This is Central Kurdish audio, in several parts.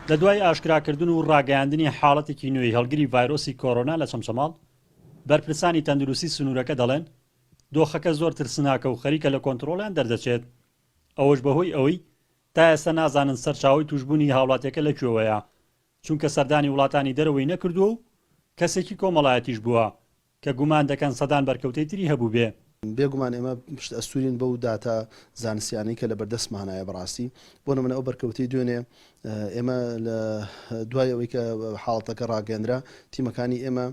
لە دوای ئاشکراکردن و ڕاگەیاندنی حاڵەتێکی نوێی هەڵگری ڤایرۆسی کۆرۆنا لە چەمچەماڵ، بەرپرسانی تەندروستی سنوورەکە دەڵێن، دۆخەکە زۆر ترسناکە و خەریکە لە کۆنترۆڵیان دەردەچێت، ئەوەش بەهۆی ئەوەی تا ئێستا نازانن سەرچاوەی تووشبوونی هاوڵاتیەکە لە کوێوەیە، چونکە سەردانی وڵاتانی دەرەوەی نەکردووە و کەسێکی کۆمەڵایەتیش بووە کە گومان دەکەن سەدان بەرکەوتەی تری هەبووبێ. بێ گومان ئێمە پشت ئەستوورین بەو داتا زانستیانەی کە لە بەردەستمانایە بەڕاستی بۆ نمونە ئەو بەرکەوتەی دوێنێ ئێمە لە دوای ئەوەی کە حاڵەتەکە ڕاگەیەندرا تیمەکانی ئێمە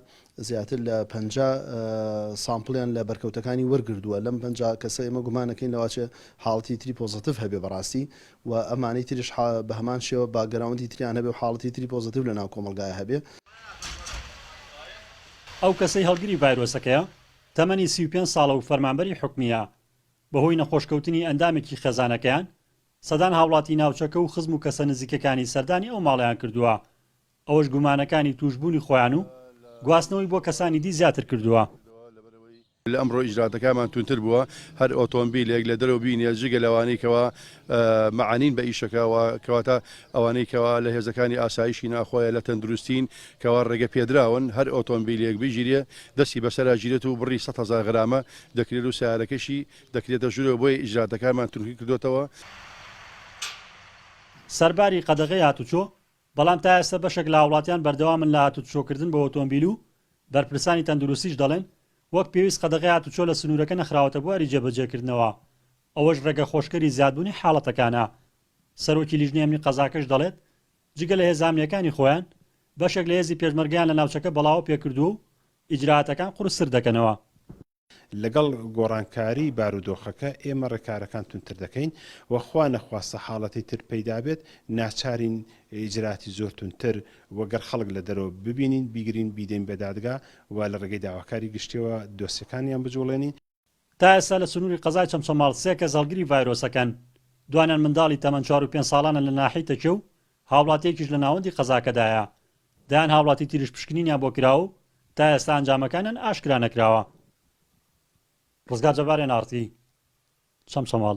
زیاتر لە 50 sample یان لە بەرکەوتەکانی وەرگردووە لەم 50 کەسە ئێمە گومانەکەین لەواچێ حاڵەتی تری positive هەبێ بەڕاستی و ئەمانەی تریش بە هەمان شێوە background ی تریان هەبێ و حاڵەتی تری positive لە ناو کۆمەڵگایە هەبێ. ئەو کەسەی هەڵگری ڤایرۆسەکەیە تەمەنی 35 ساڵە و فەرمانبەری حکومییە، بەهۆی نەخۆشکەوتنی ئەندامێکی خێزانەکەیان، سەدان هاوڵاتی ناوچەکە و خزم و کەسە نزیکەکانی سەردانی ئەو ماڵەیان کردووە، ئەوەش گومانەکانی تووشبوونی خۆیان و گواستنەوەی بۆ کەسانی دی زیاتر کردووە. لە ئەمڕۆ ئیجراتەکانمان توندتر بووە، هەر ئۆتۆمبیلێک لە دەرەوە بینێت جگە لەوانەی کەوا مەعەنین بە ئیشەکە و کەواتە ئەوانەی کەوا لە هێزەکانی ئاسایشی ناخۆیە لە تەندروستین کەوا ڕێگە پێدراون هەر ئۆتۆمبیلێک بگیرێ دەستی بەسەرا گیرێت و بڕی 100,000 غرامە دەکرێت و سەیارەکەشی دەکرێتە ژوورەوە بۆیە ئیجراتەکانمان توندتر کردۆتەوە. سەرباری قەدەغەی هاتوچۆ، بەڵام تا ئێستا بەشێک لە هاوڵاتیان بەردەوامن لە هاتوچۆکردن بە ئۆتۆمبیل و بەرپرسانی تەندروستیش دەڵێن، وەک پێویست قەدەغەی هاتوچۆ لە سنوورەکە نەخراوەتە بواری جێبەجێکردنەوە، ئەوەش ڕێگەخۆشکەری زیادبوونی حاڵەتەکانە. سەرۆکی لیژنەی ئەمنی قەزاکەش دەڵێت، جگە لە هێزە ئەمنییەکانی خۆیان، بەشێک لە هێزی پێشمەرگەیان لە ناوچەکە بەڵاوە پێکردووە و ئیجرائاتەکان قورستر دەکەنەوە. لەگەڵ گۆڕانکاری بارودۆخەکە ئێمە ڕێکارەکان توندتر دەکەین و خوا نەخواستە حاڵەتی تر پەیدا بێت ناچارین ئیجراتی زۆر توندتر و گەر خەڵک لە دەرەوە ببینین بیگرین بیدەین بە دادگا و لە ڕێگەی داواکاری گشتیەوە دۆسیەکانیان بجوڵێنین. تا ئێستا لە سنووری قەزای چەمچەماڵ سێ کەس هەڵگری ڤایرۆسەکەن، دوانیان منداڵی تەمەن چوار و پێنج ساڵانن لە ناحیەی تەکێ و هاوڵاتییەکیش لە ناوەندی قەزاکەدایە، دەیان هاوڵاتی تریش پشکنینیان بۆ کراوە و تا ئێستا ئەنجامەکانیان ئاشکرا نەکراوە. ڕزگار جەبار ئێن ئاڕ تی، چەمچەماڵ.